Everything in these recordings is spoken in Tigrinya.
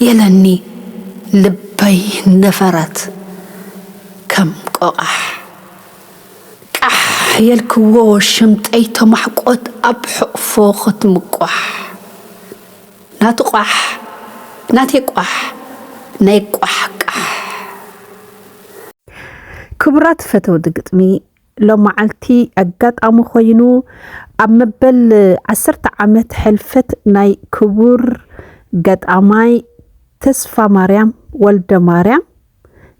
የለኒ ልበይ ነፈረት ከም ቆቓሕ። ቃሕ የልክዎ ሽምጠይ ተማሕቆት ኣብ ሕቕፎ ክትምቋሕ። ናቱ ቋሕ ናተይ ቋሕ ናይ ቋሕ ቃሕ። ክቡራት ፈተውቲ ግጥሚ፣ ሎመዓልቲ ኣጋጣሚ ኮይኑ ኣብ መበል ዓሰርተ ዓመት ሕልፈት ናይ ክቡር ገጣማይ ተስፋ ማርያም ወልደ ማርያም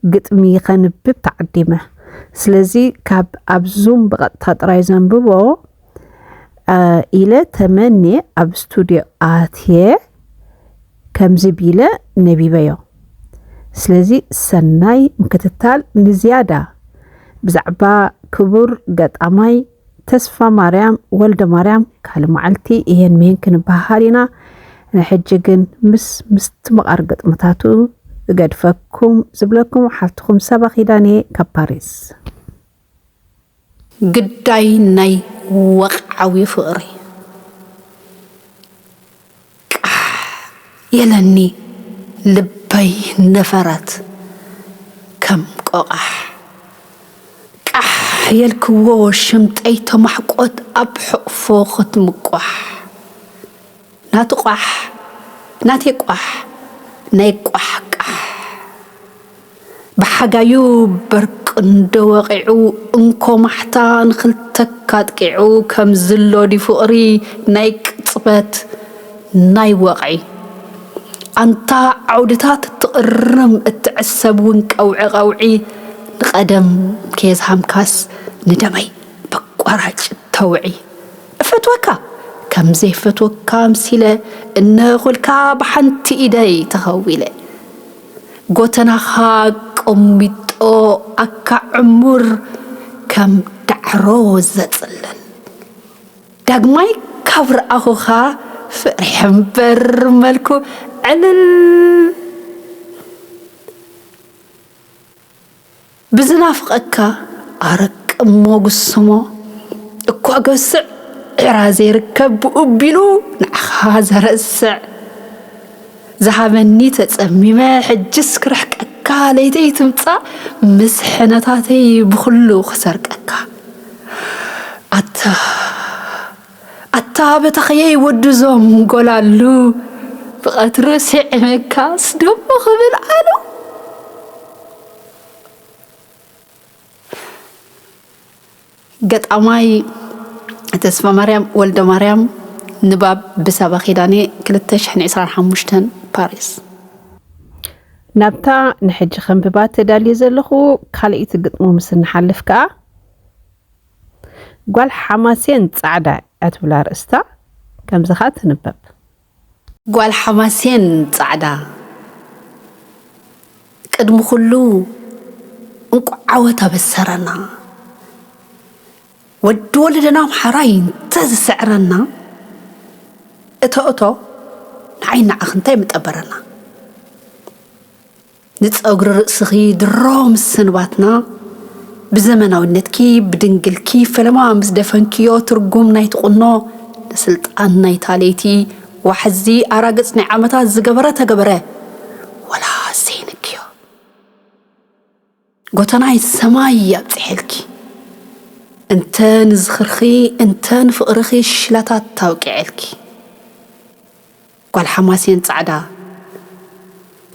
ግጥሚ ከንብብ ተዓዲመ። ስለዚ ካብ ኣብ ዙም ብቐጥታ ጥራይ ዘንብቦ ኢለ ተመንየ ኣብ ስቱድዮ ኣትየ ከምዚ ቢለ ነቢበዮ። ስለዚ ሰናይ ምክትታል። ንዝያዳ ብዛዕባ ክቡር ገጣማይ ተስፋ ማርያም ወልደ ማርያም ካልእ መዓልቲ እሄን ምሄን ክንበሃሃል ኢና። ንሕጂ ግን ምስ ምስትምቓር ግጥምታቱ እገድፈኩም። ዝብለኩም ሓፍትኹም ሰባ ኪዳን እየ ካብ ፓሪስ። ግዳይ ናይ ወቕዓዊ ፍቕሪ። ቃሕ የለኒ ልበይ ነፈረት ከም ቆቓሕ። ቃሕ የልክዎ ሽምጠይ ተማሕቆት ኣብ ሕቕፎ ክትምቋሕ። ናቱ ቋሕ ናተይ ቋሕ ናይ ቋሕ ቃሕ። ብሓጋዩ በርቂ እንዶ ወቒዑ እንኮ ማሕታ ንኽልተካ ኣጥቂዑ ከም ዝሎ ድዩ ፍቕሪ ናይ ቅጽበት ናይ ወቕዒ። ኣንታ ዓውድታት እትቕርም እትዕሰብ እውን ቀውዒ ቀውዒ ንቐደም ከየዝሃምካስ ንደመይ በቋራጭ ተውዒ። እፈትወካ ከም ዘይፈትወካ ኣምሲለ እነኹልካ ብሓንቲ ኢደይ ተኸዊለ። ጎተናኻ ቆሚጦ ኣካ ዕሙር ከም ዳዕሮ ዘጽልል። ዳግማይ ካብ ረኣኹኻ ፍርሒ እምበር መልኩ ዕልል። ብዝናፍቐካ ኣረቂ እሞ ጉስሞ እኳ ገስዕ ዕራ ዘይርከብ ብኡ ቢሉ ንዓኻ ዘረስዕ። ዝሃበኒ ተጸሚመ ሕጅስ ክርሕቀካ ለይተይ ትምጻእ ምስ ሕነታተይ ብኹሉ ክሰርቀካ። ኣታ ኣታ በተኸየይ ወድዞም ጎላሉ ብቐትሪ ስዕመካስ ደሞ ክብል ኣሉ። ገጣማይ ተስፋ ማርያም ወልደ ማርያም። ንባብ ብሳባ ኪዳኔ ክልተ ሽሕን ዕስራን ሓሙሽተን ፓሪስ። ናብታ ንሕጂ ከንብባ ተዳልየ ዘለኹ ካልኣይቲ ግጥሙ ምስ እንሓልፍ ከኣ ጓል ሓማሴን ጻዕዳ እያ ትብል ኣርእስታ። ከምዚ ኸኣ ትንበብ። ጓል ሓማሴን ጻዕዳ ቅድሚ ኩሉ እንቋዕ ዓወት ኣበሰረና። ወዲ ወለደና ኣምሓራይ እንተ ዝስዕረና እቶ እቶ ንዓይ ንዓኽ እንታይ ምጠበረና። ንጸጉሪ ርእስኺ ድሮ ምስ ስንባትና ብዘመናዊነትኪ ብድንግልኪ ፈለማ ምስ ደፈንክዮ ትርጉም ናይቲ ቁኖ ንስልጣን ናይታ ለይቲ ዋሕዚ ኣራግጽ ናይ ዓመታት ዝገበረ ተገበረ ወላ ዘይንክዮ። ጎተናይ ሰማይ ኣብጽሐልኪ እንተ ንዝኽርኺ እንተ ንፍቕርኺ ሽላታት ታውቂዐልኪ። ጓል ሓማሴን ጻዕዳ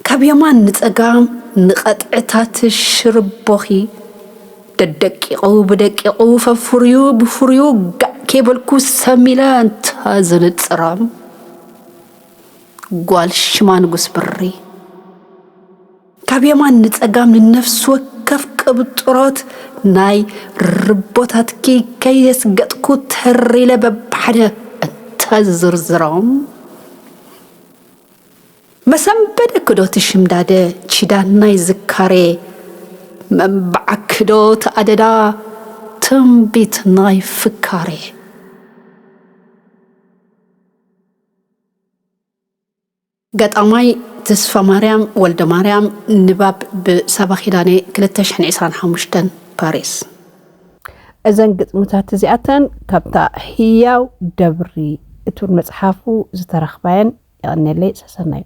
ካብ የማን ንጸጋም ንቐጥዕታት ሽርቦኺ ደደቂቑ ብደቂቑ ፈፍርዩ ብፍርዩ ጋዕ ከይበልኩ ሰሚለ እንተ ዝንጽሮም ጓል ሽማ ንጉስ ብሪ ካብ የማን ንጸጋም ንነፍሲ ወከፍ ቅብጥሮት ናይ ርቦታትኪ ከየስገጥኩ ተሪለ በብሓደ እንተ ዝዝርዝሮም መሰንበደ ክዶ ትሽምዳደ ቺዳን ናይ ዝካሬ መንባዓ ክዶ ተኣደዳ ትንቢት ናይ ፍካሬ። ገጣማይ ተስፋ ማርያም ወልደ ማርያም። ንባብ ብሳባ ኪዳኔ ክልተ ሽሕን ዕስራን ሓሙሽተን ፓሪስ። እዘን ግጥምታት እዚኣተን ካብታ ህያው ደብሪ እትብል መጽሓፉ ዝተረኽባየን። የቐንየለይ። ሰሰናዩ።